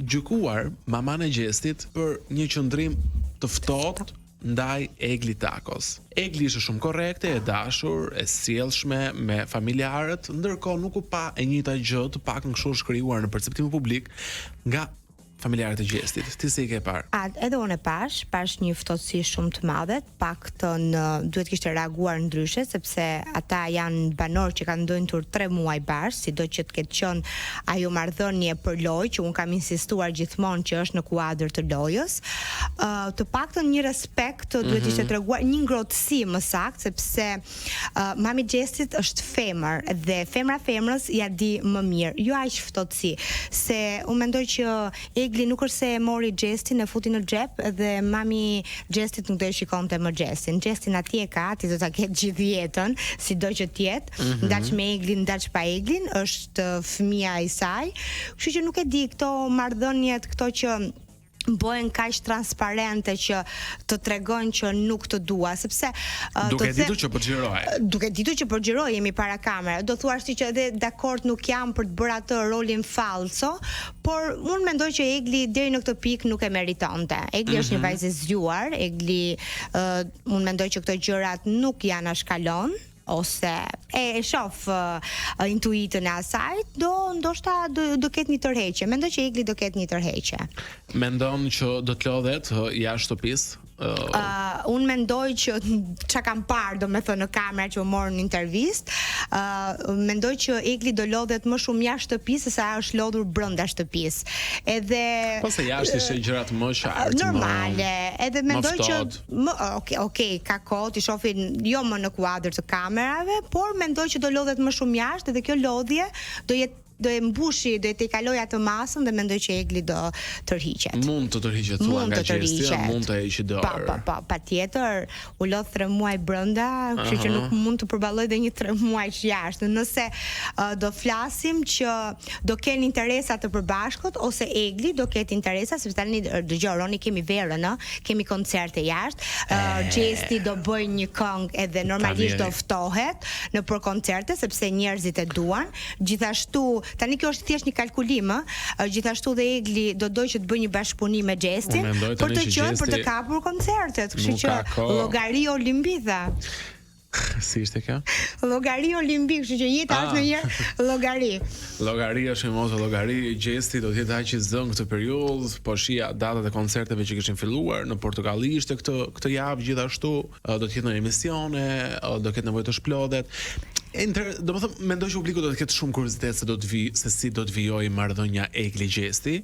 gjykuar mamanë e Gjestit për një qëndrim të ftohtë ndaj Egli Takos. Egli ishte shumë korrekte, e dashur, e sjellshme me familjarët, ndërkohë nuk u pa e njëjta gjë, të paktën kështu është krijuar në perceptimin publik nga familjarët e Gjestit. Ti si e ke parë? A, edhe unë e pash, pash një ftohtësi shumë të madhe, të paktën duhet kishte reaguar ndryshe sepse ata janë banorë që kanë ndenjtur 3 muaj bashkë, sido që të ketë qenë ajo marrëdhënie për lojë që unë kam insistuar gjithmonë që është në kuadër të lojës. Ë të paktën një respekt duhet mm -hmm. ishte treguar, një ngrohtësi më saktë sepse uh, mami Gjestit është femër dhe femra femrës ja di më mirë, jo aq ftohtësi, se unë mendoj që Egli nuk është se e mori Gjestin e futi në xhep dhe mami Gjestit nuk do e shikonte më Gjestin. Gjestin atje e ka, atje do ta ketë gjithë jetën, sido që të jetë, mm -hmm. ndaç me Eglin, ndaç pa Eglin, është fëmija i saj. Kështu që nuk e di këto marrëdhëniet, këto që bëhen kaq transparente që të tregojnë që nuk të dua, sepse uh, duke ditur që po xhiroj. Duke ditur që po xhiroj jemi para kamerave. Do thuash ti që edhe dakord nuk jam për të bërë atë rolin fallco, por unë mendoj që Egli deri në këtë pikë nuk e meritonte. Egli mm -hmm. është një mhm. vajzë e zgjuar, Egli uh, unë mendoj që këto gjërat nuk i anashkalon ose e, e shof uh, intuitën e asaj, do ndoshta do, do ketë një tërheqje. Mendoj që Egli do ketë një tërheqje. Mendon që do të lodhet jashtë shtëpisë? Uh, uh, unë mendoj që ça kam parë, domethënë në kamera që u morën në intervistë, uh, mendoj që Egli do lodhet më shumë jashtë shtëpisë se sa është lodhur brenda shtëpisë. Edhe Po se jashtë i sheh gjërat më qartë, normale, edhe mendoj që Më, ok, ok, ka kohë t'i shohin jo më në kuadër të kamerave, por mendoj që do lodhet më shumë jashtë dhe kjo lodhje do jetë do e mbushi, do e tejkalojë atë masën dhe mendoj që Egli do tërhiqet. Mund të tërhiqet thua nga Gjesti, mund të heqë dorë. Po, po, po, patjetër, u lodh 3 muaj brenda, kështu që nuk mund të përballojë dhe një 3 muajsh jashtë. Nëse uh, do flasim që do kenë interesa të përbashkët ose Egli do ketë interesa sepse tani dëgjo Roni kemi verën, ë, kemi koncerte jashtë, uh, Gjesti do bëjë një këngë edhe normalisht do ftohet nëpër koncerte sepse njerëzit e duan. Gjithashtu, tani kjo është thjesht një kalkulim, ë, gjithashtu dhe Egli do dojë që të bëjë një bashkëpunim me Gjestin për të qenë për të kapur koncertet, kështu që llogari Olimpitha. Si ishte kjo? Llogari Olimpik, kështu që jeta ah. është ndonjëherë llogari. Llogari është një motë llogari, Gjesti do të jetë aq i zënë këtë periudhë, po shihja datat e koncerteve që kishin filluar në Portokalli ishte këtë këtë javë gjithashtu, do të jetë në emisione, do ketë nevojë të shplodhet. Inter, domethënë mendoj që publiku do të ketë shumë kuriozitet se do të vi se si do të vijojë marrëdhënia Egli Gjesti.